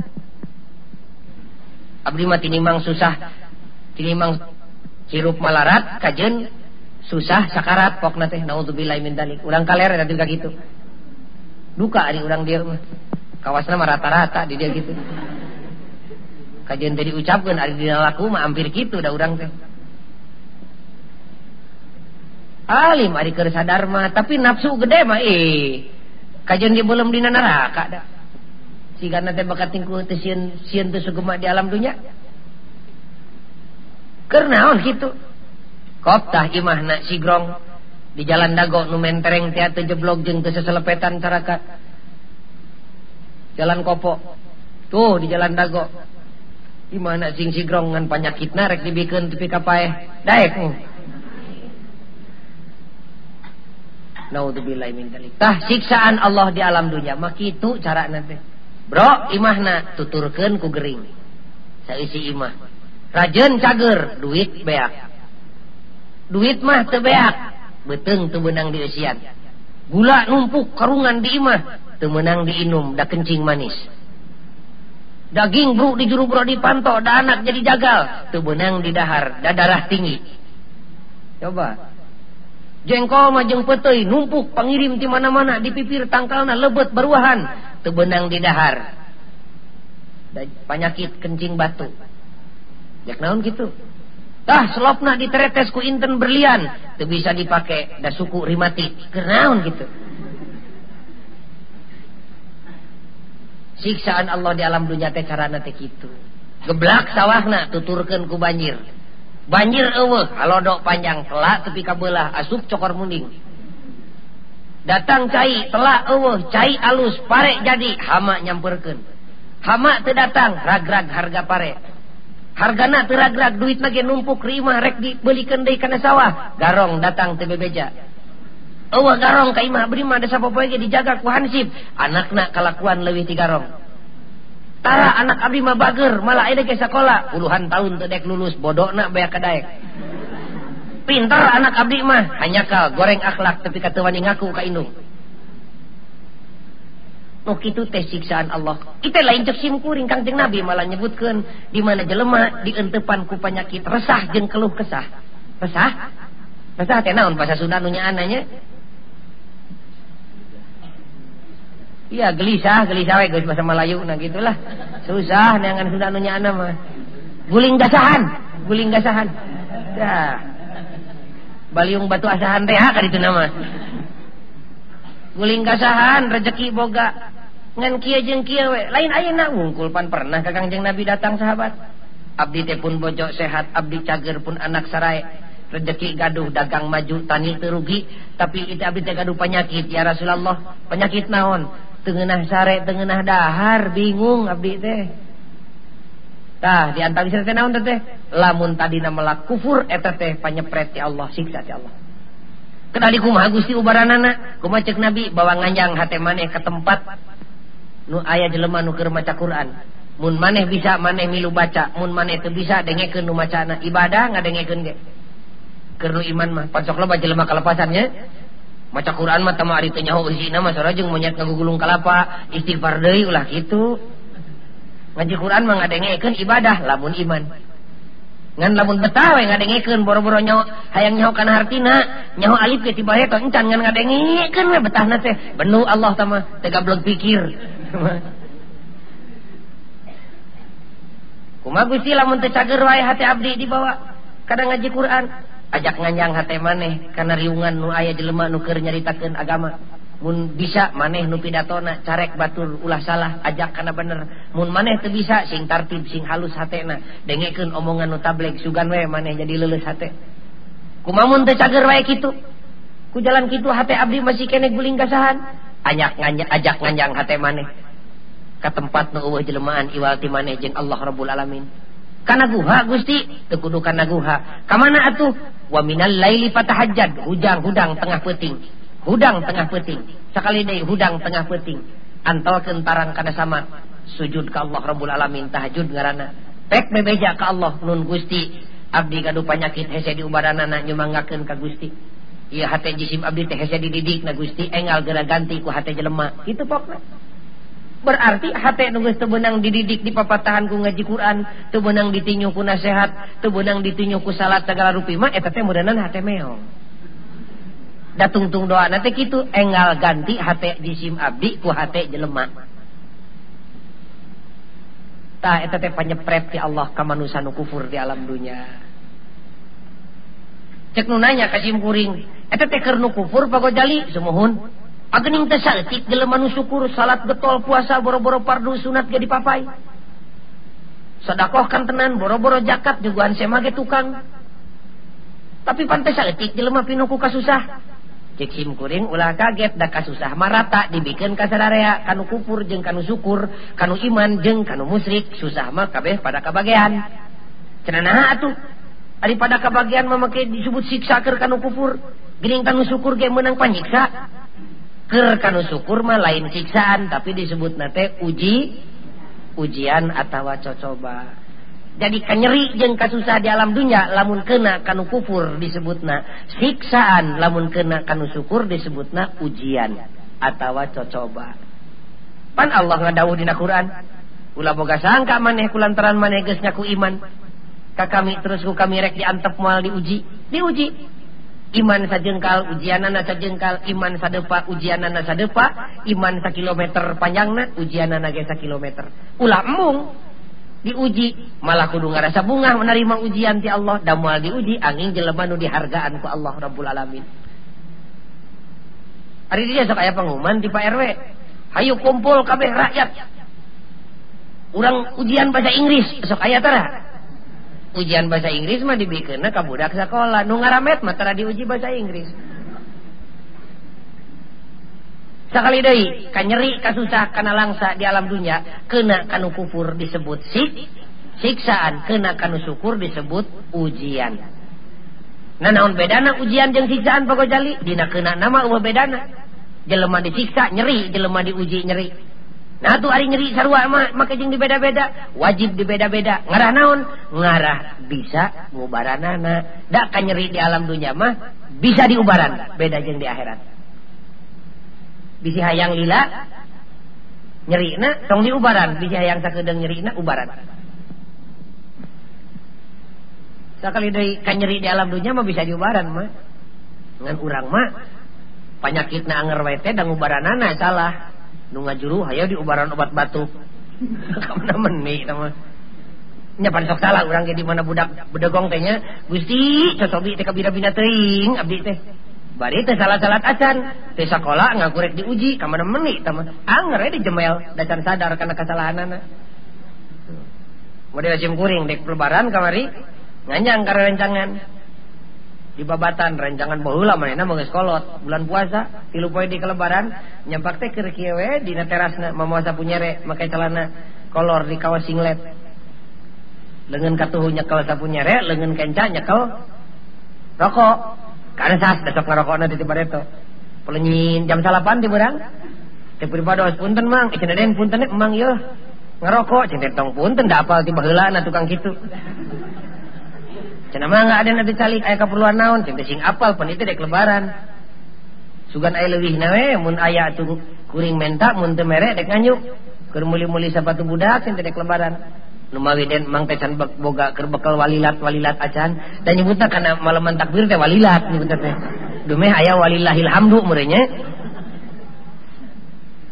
Speaker 1: Abdi mah tinimang susah, tinimang hirup malarat kajeun susah sakarat pokna teh naudzubillahi min dzalik. Urang kaler eta juga kitu. Duka ari urang dieu mah. Kawasna mah rata-rata di dieu kitu. Kajeun teh diucapkeun ari dina laku mah hampir kitu da urang teh. Alim ari keur sadar mah tapi nafsu gede mah kajeun ge beuleum dina neraka da. Sigana teh bakat tingkuh teh sieun sieun teu sugema di alam dunya. Keur naon kitu? Kop tah imahna sigrong di jalan Dago nu mentereng teh teu jeblog jeung teu seselepetan caraka. Jalan Kopo. Tuh di jalan Dago. Imahna sing sigrong ngan panyakitna rek dibikeun tepi ka paeh. Daek. Naudzubillahi min dzalik. Tah siksaan Allah di alam dunya mah kitu carana teh. Bro, imahna tuturkeun ku gering. Saeusi imah. Rajeun cager, duit beak. Duit mah teu beak, beuteung teu beunang dieusian. Gula numpuk karungan di imah, teu meunang diinum da kencing manis. Daging bro di juru bro dipanto, da anak jadi jagal, teu beunang didahar, da darah tinggi. Coba. Jengkol mah jeung peuteuy numpuk pangirim ti mana-mana di pipir tangkalna lebet baruahan teu beunang didahar. Da panyakit kencing batu. Jak naon kitu? Tah selopna diteretes ku inten berlian teu bisa dipake da suku rimatik. Keur naon kitu? Siksaan Allah di alam dunya teh carana teh kitu. Geblak sawahna tuturkeun ku banjir. Banjir eueuh, halodok panjang telak tepi ka beulah asup cokor munding. Datang cai telak eueuh, cai alus pare jadi hama nyamperkeun. Hama teu datang, ragrag harga pare. Hargana teu ragrag, duitna ge numpuk rimah rek dibelikeun deui kana sawah. Garong datang teu bebeja. Eueuh garong ka imah abdi mah da sapopoe ge dijaga ku hansip, anakna kalakuan leuwih ti garong. Tara anak abdi mah bager, malah ayeuna ge sakola puluhan tahun teu dek lulus, bodona beak ka daek. Pinter anak abdi mah, hanyakal goreng akhlak tepi ka teu wani ngaku ka indung. Nu kitu teh siksaan Allah. Kita lain cek simkuring Kangjeng Nabi malah nyebutkeun di mana jelema dientepan ku panyakit resah jeung keluh kesah. Resah? Resah teh naon bahasa Sunda nu nyaana nya? Iya gelisah, gelisah we geus bahasa Melayu nah gitulah. Susah neangan Sunda nu nyaana mah. Guling gasahan, guling gasahan. Dah. Baliung batu asahan teh ka ditu nama. Guling gasahan rezeki boga. Ngan kieu jeung kieu we. Lain ayeuna wungkul pan pernah ka Kangjeng Nabi datang sahabat. Abdi teh pun bojo sehat, abdi cager pun anak sarai. Rezeki gaduh, dagang maju, tani teu rugi, tapi itu abdi teh gaduh penyakit ya Rasulullah. Penyakit naon? Teu ngeunah sare, teu ngeunah dahar, bingung abdi teh. Tah, di antawisna teh naon teh? Lamun tadina melak kufur eta teh panyepret ti Allah, siksa ti Allah. Kenali kumaha Gusti ubaranana? Kumaha ceuk Nabi bawa nganjang hate maneh ka tempat nu aya jelema nu keur maca Quran. Mun maneh bisa maneh milu baca, mun maneh teu bisa dengekeun nu macana. Ibadah ngadengekeun ge. Keur nu iman mah pan sok loba jelema kalepasan nya. Maca Quran mah tama ari teu nyaho eusina mah sora jeung monyet ngagugulung kalapa, istighfar deui ulah kitu. Ngaji Quran mah ngadengekeun ibadah lamun iman. Ngan lamun betah we ngadengekeun boro-boro nyaho hayang nyaho kana hartina, nyaho alif ge tiba eta encan ngan ngadengekeun we betahna teh. Benu Allah tama teu gableg pikir. Kumaha Gusti lamun teu cager wae hate abdi dibawa kadang ngaji Quran, ajak nganjang hate maneh kana riungan nu aya jelema nu keur nyaritakeun agama. Mun bisa maneh nu pidatona carek batur ulah salah ajak kana bener. Mun maneh teu bisa sing tartib sing halus hatena, dengekeun omongan nu tableg sugan we maneh jadi leuleus hate. Kumaha mun teu cager wae kitu? Ku jalan kitu hate abdi masih keneh guling gasahan. Ajak nganjang hate maneh ka tempat nu eueuh jelemaan iwal ti maneh jeung Allah Rabbul Alamin. Kana guha Gusti, teu kudu kana guha. Ka mana atuh? Wa minal laili fatahajjad, hudang-hudang tengah peuting. Hudang tengah peuting. Sakali deui hudang tengah peuting. Antelkeun tarang kana samat. Sujud ka Allah Rabbul Alamin, tahajud ngaranna. Pek bebeja ka Allah nun Gusti, abdi gaduh panyakit hese diubaranana nyumanggakeun ka Gusti. Ieu hate jisim abdi teh hese dididik na Gusti enggal geura ganti ku hate jelema. Kitu pokna. Berarti hate nu geus teu beunang dididik dipapatahan ku ngaji Quran, teu beunang ditinju ku nasihat, teu beunang ditinju ku salat sagala rupi mah eta teh meureunnan hate meong. Da tungtung doana teh kitu, enggal ganti hate jisim abdi ku hate jelema. Tah eta teh panyepret ti Allah ka manusa nu kufur di alam dunya. Cek nu nanya ka sim kuring, eta teh keur nu kufur Pak Gojali sumuhun. Agening teh saeutik jelema nu syukur salat getol puasa boro-boro fardu sunat ge dipapai. Sedekah kan tenan boro-boro zakat juguan sema ge tukang. Tapi pan teh saeutik jelema pinuh ku kasusah. Cek sim kuring ulah kaget da kasusah marata dibikeun ka sararea kanu kufur jeung kanu syukur, kanu iman jeung kanu musyrik, susah mah kabeh pada kabagean. Cenah naha atuh? Ari pada kabagean mah make disebut siksa keur kanu kufur, geuning kanu syukur ge meunang panyiksa. Keur kanu syukur mah lain siksaan tapi disebutna teh ujian atawa cocoba. Jadi kanyeri jeung kasusah di alam dunya lamun kena kanu kufur disebutna siksaan, lamun kena kanu syukur disebutna ujian atawa cocoba. Pan Allah ngadawuh dina Quran, ulah boga sangka maneh kulantaran maneh geus ngaku iman ka kami terus ku kami rek diantep moal diuji. Diuji. Iman sajengkal ujianana sajengkal, iman sadepa ujianana sadepa, iman sakilometer panjangna ujianana ge sakilometer. Ulah embung diuji malah kudu ngarasa bungah menerima ujian ti Allah, da moal diuji angin jelema nu dihargaan ku Allah Rabbul Alamin. Ari dia sok aya pengumuman ti Pak RW, hayu kumpul kabeh rakyat. Urang ujian bahasa Inggris sok aya tara. Ujian bahasa Inggris mah dibikeunna ka budak sakola, nu ngaramet mah tara diuji bahasa Inggris. Sakali deui kanyeri kasusah kana langsa di alam dunya, kena kanu kufur disebut siksaan, kena kanu syukur disebut ujian. Nah naon bedana ujian jeung siksaan Pak Gojali? Dina kena nama eueuh bedana. Jelema disiksa nyeri, jelema diuji nyeri. Nah tuh ari nyeri sarua mah make jeung dibeda-beda, wajib dibeda-beda. Ngarah naon? Ngarah bisa ngubaranana. Da kanyeri di alam dunya mah bisa diubaran, beda jeung di akhirat. Bisi hayang lila nyerina tong diubaran, bisi hayang sakedeung nyerina ubaran. Sakali deui kanyeri di alam dunya mah bisa diubaran mah. Ngan urang mah panyakitna anger we teh da ngubaranana salah. Nu ngajuru hayo diubaran obat batuk. Ka mana meni eta mah. Nya pan sok salah urang ge di mana budak bedegong teh nya, Gusti cocobi teh kabina-bina teuing abdi teh. Bari teh salah-salat acan, teh sakola ngaku rek diuji ka mana meni eta mah. Anger we dijemel da can sadar kana kasalahanana. Model sim kuring dek lebaran kamari nganjang ka rencangan. Di babatan rencangan baheula manehna mah geus kolot bulan puasa 3 poe di kelebaran nyampak teh keur kieu we dina terasna mamawa sapu nyere make celana kolor di kaos singlet leungeun katuhu nyekel sapu nyere leungeun kenca nyekel rokok kana sas besok ngarokokna di bareto pelenyin jam 8 ti beurang teh pribados punten mang cenah den punten emang ieu ngarokok cenah tong punten da apal ti baheulana tukang kitu. Cenah mah ada nanti calik aya keperluan naon cing teh sing apal pan itu dek lebaran. Sugan aya leuwihna we mun aya atuh kuring menta mun teu mere dek nganyuk. Keur muli-muli sapatu budak cing teh dek lebaran. Nu mawi den mang teh can boga keur bekal walilat-walilat acan da nyebutna kana malaman takbir teh walilat nyebutna teh. Dumeh aya walillahil hamdu meureun nya.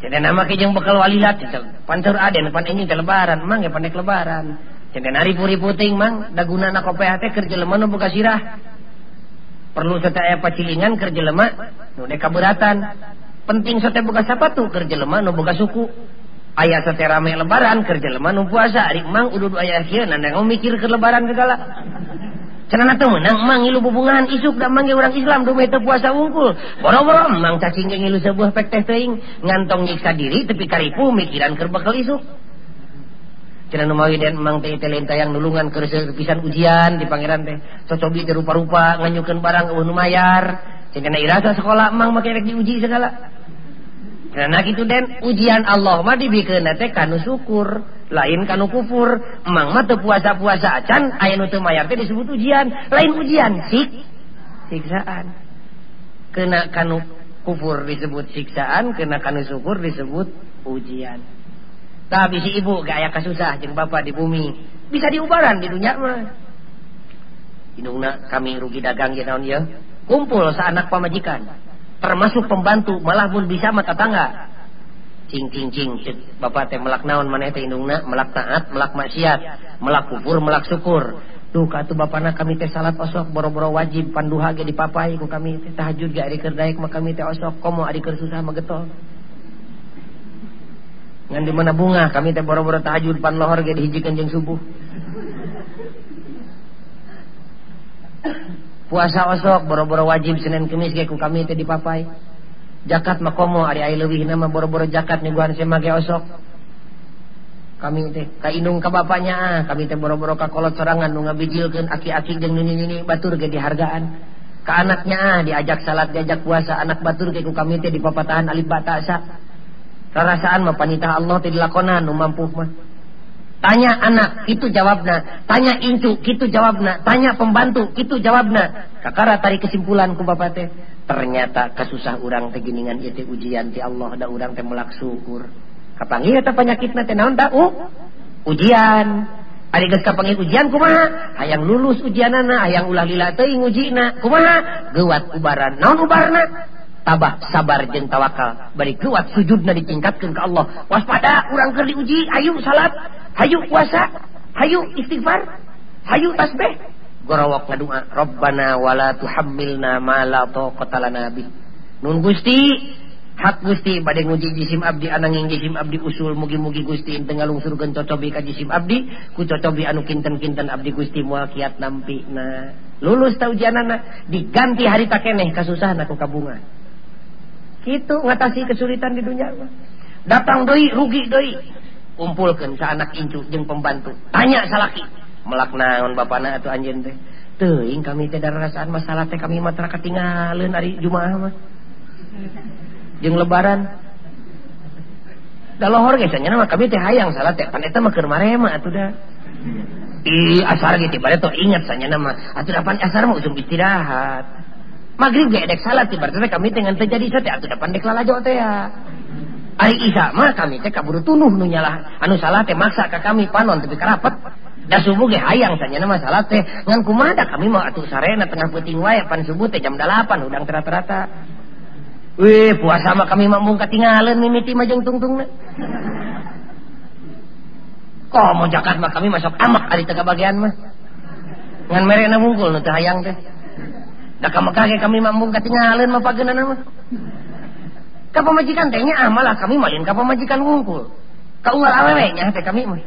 Speaker 1: Cenah nama ke jeung bekal walilat pan saur aden pan enjing teh lebaran mang ge pan dek lebaran. Cenah ribu-ribu ting mang da gunana kopeah teh keur jelema nu boga sirah. Perlu sate aya pacilingan keur jelema nu dek kaberatan. Penting sate boga sapatu keur jelema nu boga suku. Aya sate rame lebaran keur jelema nu puasa. Ari mang udud aya kieu nandang mikir keur lebaran segala. Cenah teu meunang mang ngilu bubungahan isuk da mang ge urang Islam dumeh teu puasa wungkul. Boro-boro mang cacing ge ngilu sebuah pek teh teuing ngantong nyiksa diri tepi karipu mikiran keur bekal isuk. Cenah nu mawi den mang teh teh yang nulungan keur pisan ujian di pangeran teh cocobi teh rupa-rupa nganyukeun barang eueuh nu mayar. Cenah irasa sekolah mang make rek diuji segala. Cenah kitu den ujian Allah mah dibikeunna teh kanu syukur lain kanu kufur. Mang mah teu puasa-puasa acan aya nu teu mayar teh disebut ujian, lain ujian siksaan. Kena kanu kufur disebut siksaan, kena kanu syukur disebut ujian. Tapi si ibu gak aya kasusah jeung bapak di bumi, bisa diubaran di dunia mah. Indungna kami rugi dagang ye naon ye? Kumpul saanak pamajikan, termasuk pembantu, malah mun bisa mah tetangga. Cing cing cing, cek bapak teh melak naon maneh teh indungna, melak taat, melak maksiat, melak kufur, melak syukur. Duh katuh bapana kami teh salat osok boro-boro wajib panduha ge dipapai ku kami teh tahajud ge ari keur daek mah kami teh osok komo ari keur susah mah getol. Ngan di mana bunga kami teh boro-boro tahajud pan lohor ge dihijikeun jeung subuh. Puasa osok boro-boro wajib Senin Kemis ge ku kami teh dipapai. Zakat mah komo ari aya leuwihna mah boro-boro zakat nyuguhan sema ge osok. Kami teh ka indung ka bapanya ah, kami teh boro-boro ka kolot sorangan nu ngabijilkeun aki-aki jeung nini-nini batur ge dihargaan. Ka anaknya ah diajak salat diajak puasa anak batur ge ku kami teh dipapatahan alif ba ta sa. Rarasaan mah panitah Allah teh dilakonan nu mampu mah. Tanya anak kitu jawabna, tanya incu kitu jawabna, tanya pembantu kitu jawabna. Kakara tarik kesimpulan ku bapak teh, ternyata kasusah urang teh giningan ieu teh ujian ti Allah da urang teh melak syukur. Kapanggih eta penyakitna teh naon da? Ujian. Ari geus kapanggih ujian kumaha? Hayang lulus ujianana, hayang ulah lila teuing ujina. Kumaha? Geuwat ubaran. Naon ubarna? Tabah, sabar jeung tawakal. Bari geuwat sujudna ditingkatkeun ka Allah. Waspada urang keur diuji, hayu salat, hayu puasa, hayu istighfar, hayu tasbih. Gorowok ngadua, Rabbana wala tuhammilna ma la taqata lana bih. Nun Gusti, hak Gusti bade nguji jisim abdi ananging jisim abdi usul mugi-mugi Gusti teu ngalungsurkeun cocobi ka jisim abdi, ku cocobi anu kinten-kinten abdi Gusti moal kiat nampina. Lulus ta ujianana, diganti harita keneh kasusahna ku kabunga. Kitu ngatasi kesulitan di dunia mah. Datang deui rugi deui. Kumpulkeun sa anak incu jeung pembantu. Tanya salaki, melak naon bapana atuh anjeun teh? Teuing kami teh darasaan masalah teh kami mah tara katingaleun ari Jumaah mah. Jeung lebaran. Da lohor ge nya mah kami teh hayang salat teh pan eta mah keur marema atuh da. Ih asar ge tiba teh ingat sanyana mah atuh da pan asar mah ujung istirahat. Maghrib ge edek salat tiba teh kami teh ngan teu jadi teh atuh da pan dek lalajo teh ya. Ari isya mah kami teh kaburu tunuh nu nyalah anu salah teh maksa ka kami panon tapi karapet. Da subuh ge hayang sanyana mah salat teh ngan kumaha da kami mah atuh sarena tengah peuting wae pan subuh teh jam 8 hudang rata-rata. Wih, puasa mah kami mah mung katingaleun mimiti mah jeung tungtungna. Komo zakat mah kami masuk amak ari teu kabagian mah. Ngan merena wungkul nu teu hayang teh. Da ka Mekah ge kami mah mung katingaleun mah pageunana mah. Ka pamajikan teh nya ah malah kami mah lain ka pamajikan wungkul. Ka unggal awewe nya teh kami mah.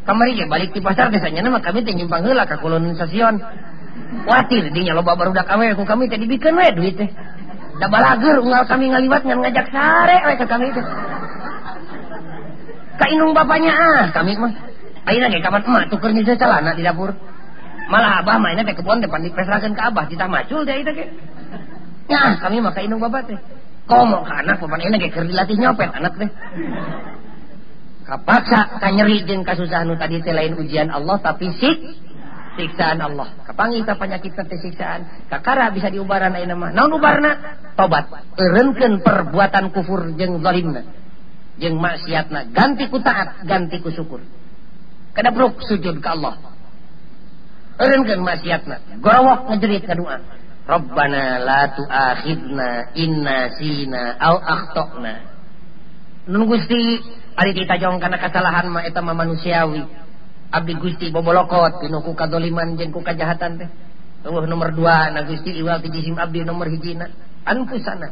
Speaker 1: Kamari ge balik ti pasar teh sanyana mah kami teh nyimpang heula ka kulon stasiun. Kuatir dinya loba barudak awewe ku kami teh dibikeun we duit teh. Da balager unggal kami ngaliwat ngan ngajak sare we ka kami teh. Ka indung bapanya ah kami mah. Ayeuna ge kapan emak tuker nyeuseut calana di dapur. Malah abah mah teh kebon teh pan dipesrakeun ka abah titah macul teh eta ge. Nya kami mah ka indung bapak teh. Komo ka anak papan ayeuna ge keur dilatih nyopet anak teh. Kapaksa ka nyeri jeung kasusahan nu tadi teh lain ujian Allah tapi siksaan Allah. Kapanggih ka penyakit teh siksaan. Kakara bisa diubaran ayeuna mah. Naon ubarna? Tobat. Eureunkeun perbuatan kufur jeung zalimna. Jeung maksiatna, ganti ku taat, ganti ku syukur. Kadapruk sujud ka Allah. Eureunkeun maksiatna, gorowok ngejerit ka doa. Rabbana la tu'akhidna in nasina aw akhtana. Nun Gusti, ari ditajong kana kasalahan mah eta mah manusiawi. Abdi Gusti bobolokot pinu ku kadoliman jeung ku kajahatan teh. Eueuh nomor 2 na Gusti iwal ti jisim abdi nomor 1 na. Anfusana.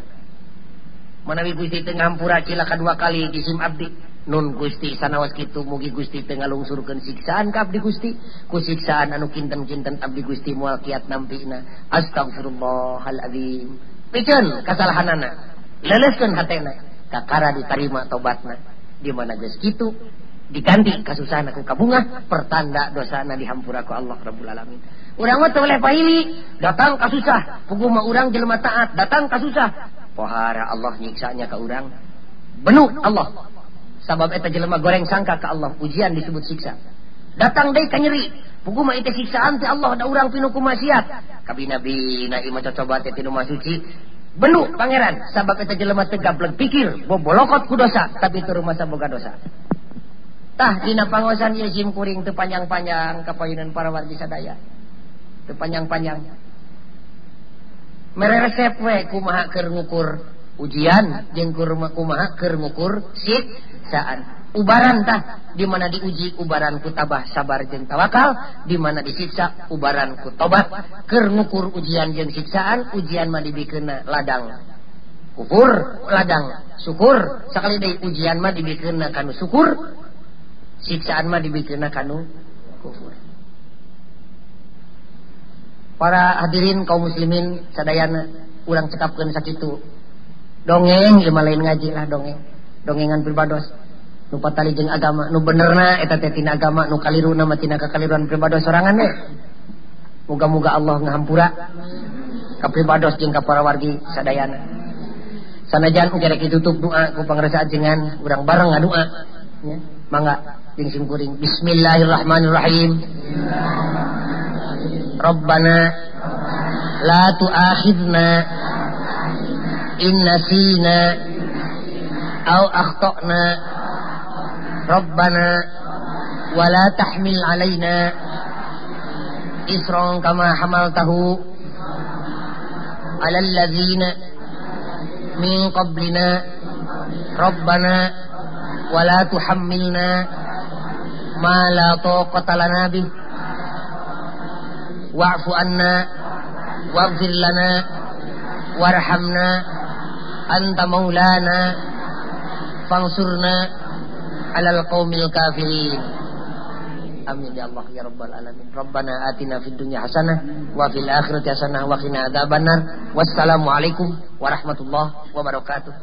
Speaker 1: Manawi Gusti teu ngampura cilaka 2 kali jisim abdi. Nun Gusti sanaos kitu mugi Gusti teu ngalungsurkeun siksaan ka abdi Gusti. Ku siksaan anu kinten-kinten abdi Gusti moal kiat nampina. Astagfirullahalazim. Piceun kasalahanana. Leleuskeun hatena. Kakara ditarima tobatna. Di mana geus kitu diganti kasusahan ku kabungah pertanda dosana dihampura ku Allah Rabbul Alamin. Urang mah teu boleh pahili, datang kasusah, puguh mah urang jelema taat, datang kasusah. Pohara Allah nyiksanya ka urang. Benu Allah. Sabab eta jelema goreng sangka ka Allah, ujian disebut siksa. Datang deui ka nyeri, puguh mah eta siksaan ti Allah da urang pinuh ku maksiat. Kabina-bina ieu mah cocoba teh tinu suci. Benu pangeran sabab eta jelema teu gablek pikir bobolokot ku dosa tapi teu rumasa boga dosa. Tah dina pangosan ieu sim kuring teu panjang-panjang ka payunan para wargi sadaya. Teu panjang-panjang. Mere resep we kumaha keur ngukur ujian jeung kumaha keur ngukur siksaan. Ubaran tah di mana diuji ubaran ku tabah sabar jeung tawakal, di mana disiksa ubaran ku tobat. Keur ngukur ujian jeung siksaan, ujian mah dibikeunna ladang kufur, ladang syukur. Sakali deui ujian mah dibikeunna kanu syukur, siksaan mah dibikeunna kanu kufur. Para hadirin kaum muslimin sadayana, urang cekapkeun sakitu. Dongeng ieu mah lain ngaji lah dongeng. Dongengan pribados. Nu patali jeung agama, nu benerna eta teh tina agama, nu kaliruna mah tina kakaliruan pribados sorangan we. Muga-muga Allah ngahampura ka pribados jeung ka para wargi sadayana. Sanajan engke rek ditutup doa ku pangresa ajengan, urang bareng ngadoa nya. Mangga jeung simkuring. Bismillahirrahmanirrahim. Rabbana la tu'akhidna in nasina aw akhtana. Rabbana wa la tahmil alaina isran kama hamaltahu alal ladzina min qablina. Rabbana wa la tuhammilna ma la taqata lana bih wa'fu anna waghfir lana warhamna anta maulana fansurna alal qaumil kafirin. Amin ya Allah ya rabbal alamin. Rabbana atina fid dunya hasanah wa fil akhirati hasanah wa qina adzabannar. Wassalamualaikum warahmatullahi wabarakatuh.